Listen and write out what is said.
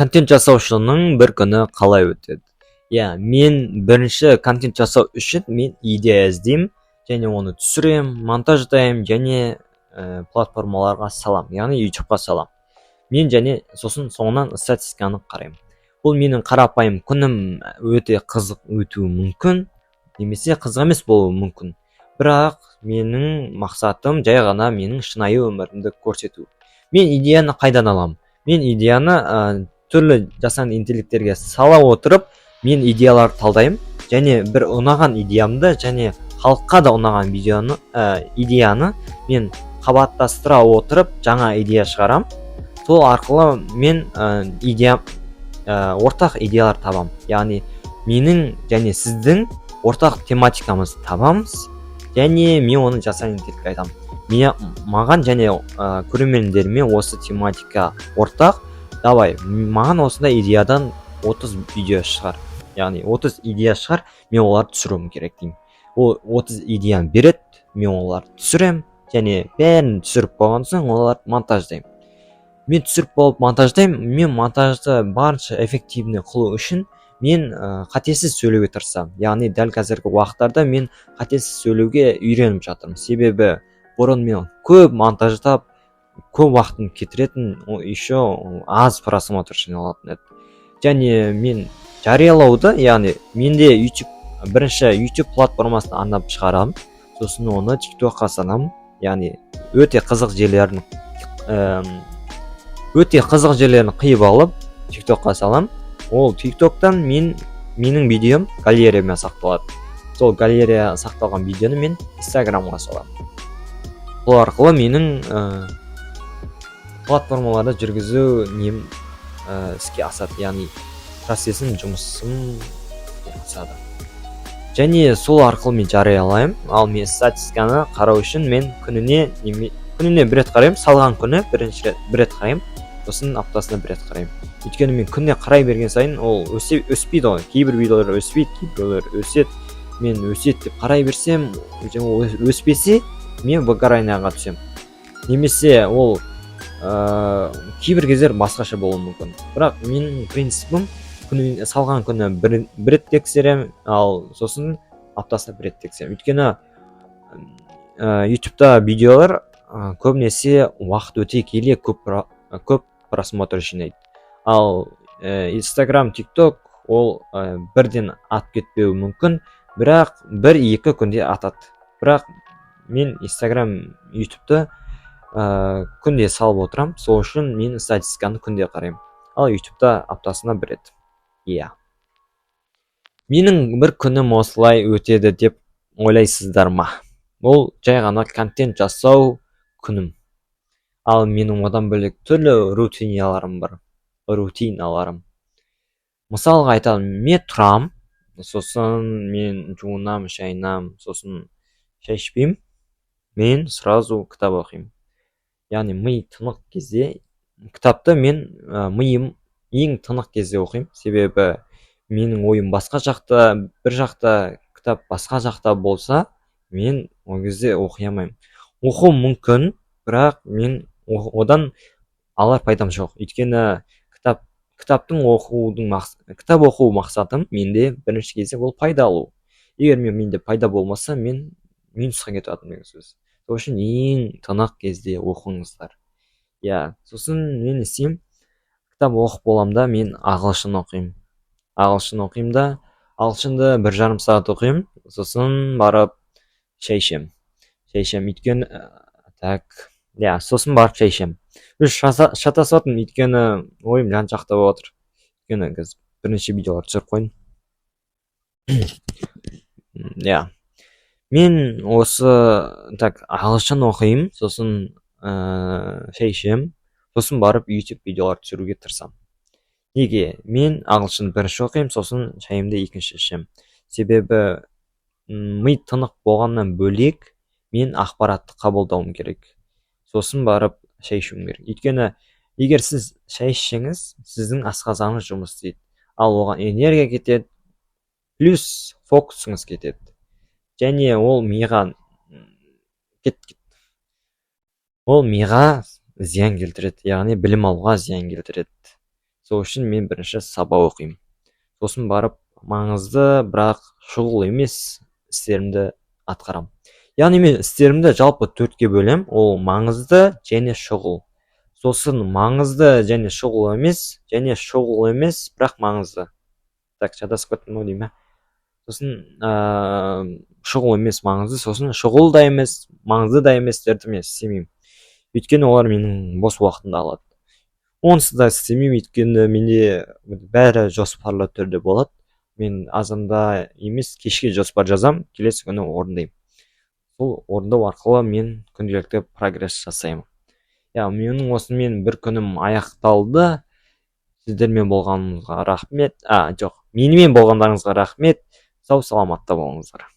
Контент жасаушының бір күні қалай өтеді? Иә, мен бірінші контент жасау үшін мен идея іздеймін және оны түсіремін, монтаждаймын және платформаларға саламын, яғни Ютубқа саламын мен. Және сосын соңынан статистиканы қараймын. Бұл менің қарапайым күнім. Өте қызық өтуі мүмкін немесе қызық емес болуы мүмкін, бірақ менің мақсатым жай ғана менің шынайы өмірімді көрсету. Мен идеяны қайдан аламын? Мен идеяны түрлі жасанды интеллекттерге сала отырып, мен идеяларды талдаймын және бір ұнаған идеямды және халыққа да ұнаған видеоны, идеяны мен қабаттастыра отырып, жаңа идея шығарамын. Сол арқылы мен идея, ортақ идеялар табамын, яғни менің және сіздің ортақ тематикамызды табамыз. Және мен оны жасанды интеллектке айтамын: мен, маған және көрермендеріме осы тематика ортақ, давай маған осындай идеядан 30 видео шығар, яғни 30 идея шығар, мен оларды түсіруім керек деймін. Ол 30 идеяны береді, мен оларды түсіремін және бәрін түсіріп болған соң, оларды монтаждаймын. Мен түсіріп болып монтаждаймын. Мен монтажды барынша эффективный қылу үшін мен қатесіз сөйлеуге тырысамын, яғни дәл қазіргі уақыттарда мен қатесіз сөйлеуге үйреніп жатырмын, себебі бұрын мен көп монтаждап, көп уақытым кетіретін, еще аз просмотр жиналатын еді. Және мен жариялауды, яғни менде YouTube, бірінші YouTube платформасына арнап шығарамын, сосын оны TikTok-қа саламын, яғни өте қызық жерлерін қиып алып, TikTok-қа саламын. Ол TikTok-тан менің видеом галереяма сақталады. Сол галерея сақталған видеоны мен Инстаграмға саламын. Сол арқылы менің платформаларда жүргізу нем іске асады, яғни процесім, жұмысым іске асады. Және сол арқылы мен жариялаймын. Ал мен статистиканы қарау үшін мен күніне бір рет қараймын. Салған күні бірінші рет бір рет қараймын, сосын аптасына бір рет қараймын. Өйткені мен күніне қарай берген сайын ол өсе, өспейді ғой. Кейбір видеолар өспейді, кейбіреулер өседі. Мен өседі деп қарай берсем, ол өспесе, мен выгоранияға түсемін немесе ол кейбір кездер басқаша болуы мүмкін. Бірақ менің принципім: күні, салған күні бір рет тексеремін, ал сосын аптасына бір рет тексеремін. Өйткені Ютубта видеолар көбінесе уақыт өте келе көп просмотр жинайды, ал Инстаграм, Тикток ол бірден атып кетпеуі мүмкін, бірақ 1-2 күнде атады. Бірақ мен Инстаграм, Ютубты күнде салып отырамын, сол үшін мен статистиканы күнде қараймын, ал Ютубта аптасына бір рет. Иә, менің бір күнім осылай өтеді деп ойлайсыздар ма? Ол жай ғана контент жасау күнім. Ал менің одан бөлек түрлі рутиналарым бар. Рутиналарым, мысалға айтамын, мен тұрам, сосын мен жуынамын, шайынамын, сосын шай ішпеймін, мен сразу кітап оқимын. Яғни ми тынық кезде кітапты мен миым ең тынық кезде оқимын, себебі менің ойым басқа жақта, бір жақта, кітап басқа жақта болса, мен ол кезде оқи алмаймын. Оқуым мүмкін, бірақ мен одан алар пайдам жоқ. Өйткені кітаптың оқудың, кітап оқу мақсатым менде бірінші кезде ол пайда алу. Егер менде пайда болмаса, мен минусқа кетіп жатырмын деген сөз. Сол үшін ең тынық кезде оқыңыздар. Иә, сосын мен не істеймін? Кітап оқып боламын да, мен ағылшын оқимын. Ағылшын оқимын да, ағылшынды 1,5 сағат оқимын, сосын барып шай ішемін. Шай ішемін, өйткені так, иә, сосын барып шай ішемін. Уже шатасып жатырмын, өйткені ойым жан жақта болып жатыр, өйткені қазір бірнеше видеолар түсіріп қойдым. Иә, мен осы, так, ағылшын оқимын, сосын шай ішемін, сосын барып YouTube видеолар түсіруге тырысамын. Неге мен ағылшын бірінші оқимын, сосын шайымды екінші ішемін? Себебі ми тынық болғаннан бөлек, мен ақпаратты қабылдауым керек, сосын барып шай ішуім керек. Өйткені егер сіз шай ішсеңіз, сіздің асқазаныңыз жұмыс істейді, ал оған энергия кетеді, плюс фокусыңыз кетеді және ол миға кет, ол миға зиян келтіреді, яғни білім алуға зиян келтіреді. Сол үшін мен бірінші сабақ оқимын, сосын барып маңызды, бірақ шұғыл емес істерімді атқарамын. Яғни мен істерімді жалпы төртке бөлемін: ол маңызды және шұғыл, сосын маңызды және шұғыл емес, және шұғыл емес, бірақ маңызды. Так, шатасып кеттім ау деймін, иә. Сосын шұғыл емес, маңызды, сосын шұғыл да емес, маңызды да еместерді мен істемеймін, өйткені олар менің бос уақытымды алады. Онсыз да істемеймін, өйткені менде бәрі жоспарлы түрде болады. Мен азанда емес, кешке жоспар жазамын, келесі күні орындаймын. Сол орындау арқылы мен күнделікті прогресс жасаймын. Иә, менің осымен бір күнім аяқталды. Сіздермен болғаныңызға рахмет, а жоқ, менімен болғандарыңызға рахмет. Сау саламатта болыңыздар.